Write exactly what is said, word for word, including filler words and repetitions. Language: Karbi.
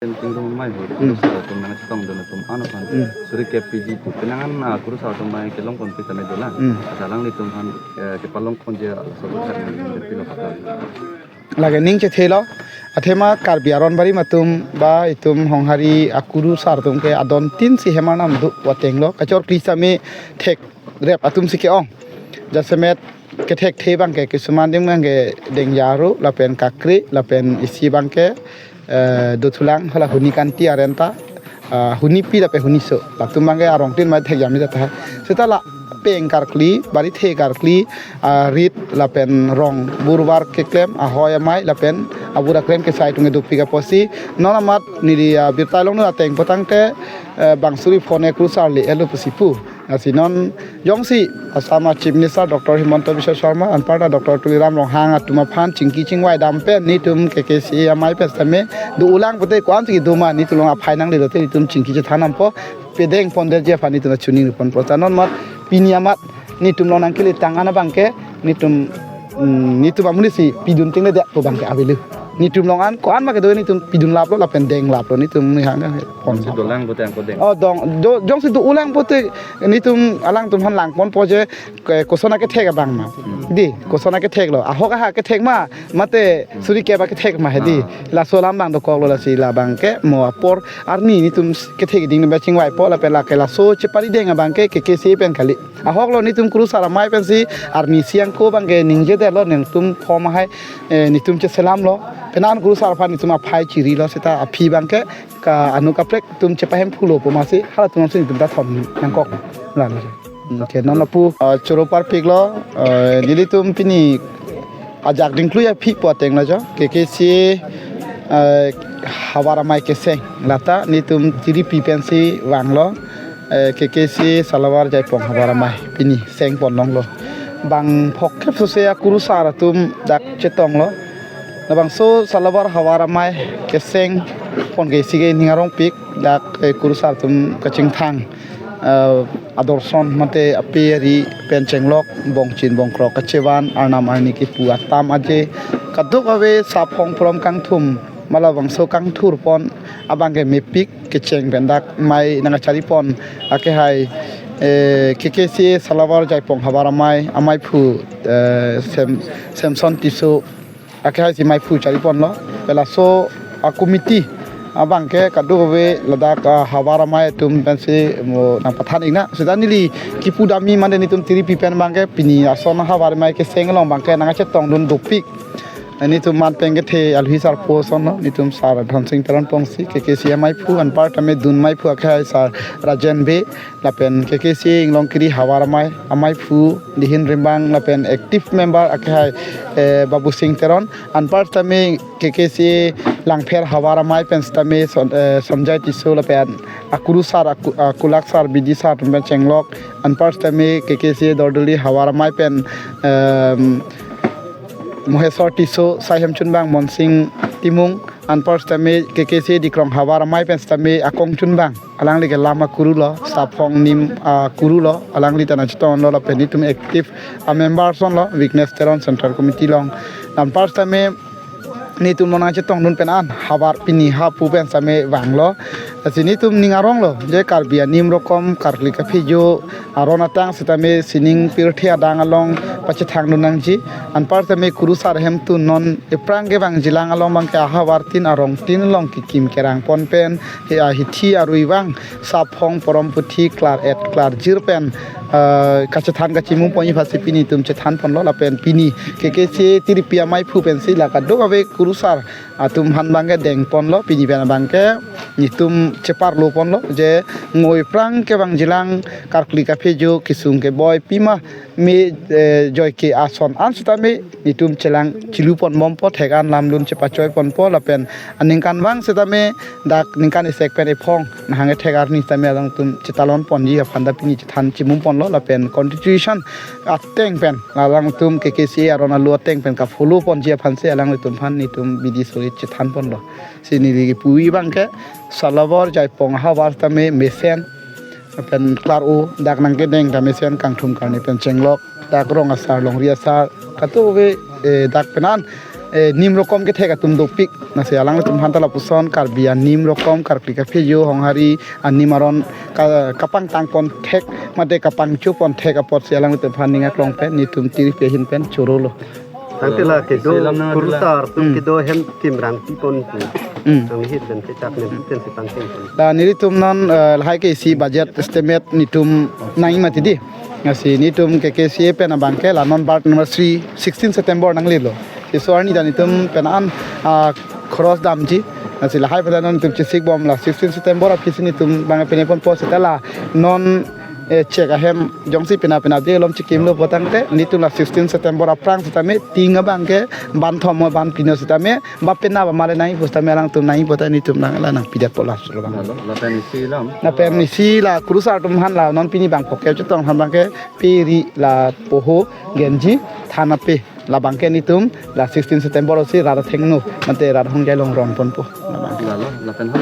Tingdung mai ho, hmm, kurusar atum nangchetongdun atum an aphan. Hmm. Suri kep piji pu penang an, ah, kurusar atum mai kelong ponpi tame dolang. Hmm. Asa alanglitum aphan, eh, kepalong ponji laso atum aphan pilo kata. Lake ning chethelo, athema Karbi aron barim atum ba itum Honghari akurusar atum ke adon tin si hem arnam do wateng lo. Kachorkli sitame thekrep atum si ke-ong. Jasemet kethekthe abang ke kisuman ding abang ke dengjaru lapen kakri lapen isi abang ke, eh, dothulang hala huni kanti arenta, ah, huni pi lapen huni so. Latum abang ke arong tin mai thekjam ni ta. Seta la peng karkli, barithe karkli, ah, rit lapen rong burbar keklem, ahoi amei lapen abura klem kesai atum ke dopik apotsi. Non amat neli, ah, birta along non ateng potangte, eh, bang suri phone kurusar le-etlo pusi pu. Lasi non jongsi Assam a Chief Minister Doctor Himanta Biswa Sarma anparta Doctor Tuliram Ronghang atum aphan chingki chingvai dam pen netum K K C A amei pen sitame do-olang pote ko-an si do ma netum along aphai nanglelote netum chingki chethan dampo, pedeng pondetji aphan netum choningri ponpo. Ta non amat pini amat netum along nangkele tang an abang ke netum, mm, netum amonit si pidun tengle detpo abang ke avelo. Netum along an ko-an ma kedo netum pidun laplo lapen deng laplo netum ni hang pon. Si dolang pote angko deng. Oh, dong, do, jongsi do-olang pote netum alangtum aphan lang ponpo je ke, koson akethek abang ma. Hmm. Di, koson aketheklo. Ahok aha kethek ma, mate suri kep akethek ma he di. Ah. Laso alam abang dokoklo lasi labang ke mo apor arni netum kethek ding ba chingvaipo lapen lake laso chepari deng abang ke K K C A pen kali. Ahoklo netum kurusar amei pensi arni siang ko abang ke ningjedetlo netum form ahai, eh, netum cheselamlo. Penang an kurusar aphan netum aphai chirilo seta aphi abang ke ka anu kaprek atum chepahemphulo pu masi halatum si netum ta thom nangkok. Lalo. Hmm, ke non lapu, ah, choro parpiklo, eh, nelitum pini ajak dingklui aphi pu ateng lo jo. K K C A, eh, havar amei keseng. Lata netum tiripi pensi vanglo. Eh, K K C A Salavar Jaipong havar amei pini seng pon longlo. Bang phongkep sose akurusar atum dak chetonglo. Labangso Salavar havar amei keseng pon ke isi ke ning arongpik dak, eh, kurusar atum kachingthang, eh, adorson mate ape ari pen chenglok bongchin bongkrok kachevan arnam arni kipu atam aje kadokave saphong prom kangthum ma labangso kangthur pon abang ke mepik kecheng pen dak mei nangkachari pon akehai, eh, K K C A Salavar Jaipong havar amei, ameiphu, eh, Sem-, Samson Tisso akehai si meiphu chari ponlo. Pelaso a committee abang ke kadokave ladak, ah, havar amei atum pensi mo nangpathan ikna. Seta neli kipu dam-i mande netum tiripi pen abang ke pini ason havar amei keseng along abang ke nangkachetongdun dopik. Netum man pen kethe alhi sarpo ason lo, netum Sar Dhansing Teron Pongsi, K K C A ameiphu, anparta me dun meiphu akehai Sar Rajen Bey, lapen K K C A Inglongkiri havar amei, ameiphu Dihin Rimbang, lapen active member akehai, eh, Babu Sing Teron, anparta me K K C A Langpher havar amei pen sitame Son-, eh, Sonjay Tisso, lapen akurusar aku-, akulak sar, B D sar atum pen chenglok, anparta me K K C A Dordoli havar amei pen, ehm, Mohesor Tisso, saihem chunbang Monsing Timung, anparta me K K C A Dikrong havar amei pen sitame akong chunbang, alangli ke lam akuru lo, saphong nim akuru lo, alangli ta nangchetonglo, lapen netum active a member ason lo, Witness Teron Central Committee along, anparta me netum along nangchetongdun pen an havar pini hapu pen sitame vanglo. Lasi netum ning aronglo je Karbi anim rokom karkli kaphejo aron atang sitame sining pirthe adang along pachethangdun nangji. Anparta me kurusar ahemtun non ephrang kevangjilang along abang ke ahavar tin arong tin along kekim kerang pon pen he ahithi arui vang saphong porom puthi klar-et klarjir pen, eh, kachethan kachimum ponji aphansi pini netum chethan ponlo lapen pini K K C A tiripi ameiphu pensi la kadokave kurusar atum aphan abang ke deng ponlo, pini pen abang ke netum cheparlo ponlo je ngoi phrang kevangjilang karkli kaphejo kesung keboi pima me, eh, joike ason an sitame netum chelang chelu ponbompo, thek an lamlun chepachoi ponpo lapen aningkanvang sitame dak ningkan isi pen ephong nahang ethek arni sitame alangtum chetalon ponji aphan ta pini chethan chimum ponlo lapen constitution ateng pen alangtum K K C A aron alo ateng pen ka-follow ponji aphansi alanglitum aphan netum bidi suri chethan ponlo. Si neli kipu-i abang ke Salavar Jaipong ahavar sitame mesen pen klar-o dak nangkedeng ta mesen kangthum karni pen chenglok dak rong asar longri asar kadokave, eh, dak pen an eh, nim rokom kethek atum dopik. Lasi alanglitum aphan ta lapuson Karbi anim rokom, Karbi kaphejo honghari anim aron ka-, kapangtang pon thek, mate kapangcho pon thek apotsi alanglitum aphan ning aklong pen, netum tiri pe ahin pen chorolo. Tangte la kedo, isi lam na kurusar atum, hmm, kedo hem kimrang pi pon pu. Hmm. Nang hit dan kechak nem pen si pangcheng pon. La nelitum non, eh, lahai ke isi budget estimate netum nangji mati di. Lasi netum K K C A pen abangke la non birth anniversary sixteen September nanglelo. Isi arni ta netum pen an, ah, cross damji. Lasi lahai pen non netum chesik bom la sixteen September aphisi netum bang pine ponpo seta la non, eh, check ahem jongsi pina pina de lom chekimlo pu tangte netum la sixteen September aphrang setame ting abangke ban thom mo ban pino setame ba pina ba male nangji pu setame alangtum nangji pu ta netum nang la nangpidet po la sulo bang. Lalo, lapen isi lam. Lapen isi la kurusar atum aphan la non pini bang poke chetong aphan abangke peri la poho genji thanape. La abangke netum la sixteen September si rat athengno mate rat hongjai long rong ponpo. La abang. Lalo, lapen hala.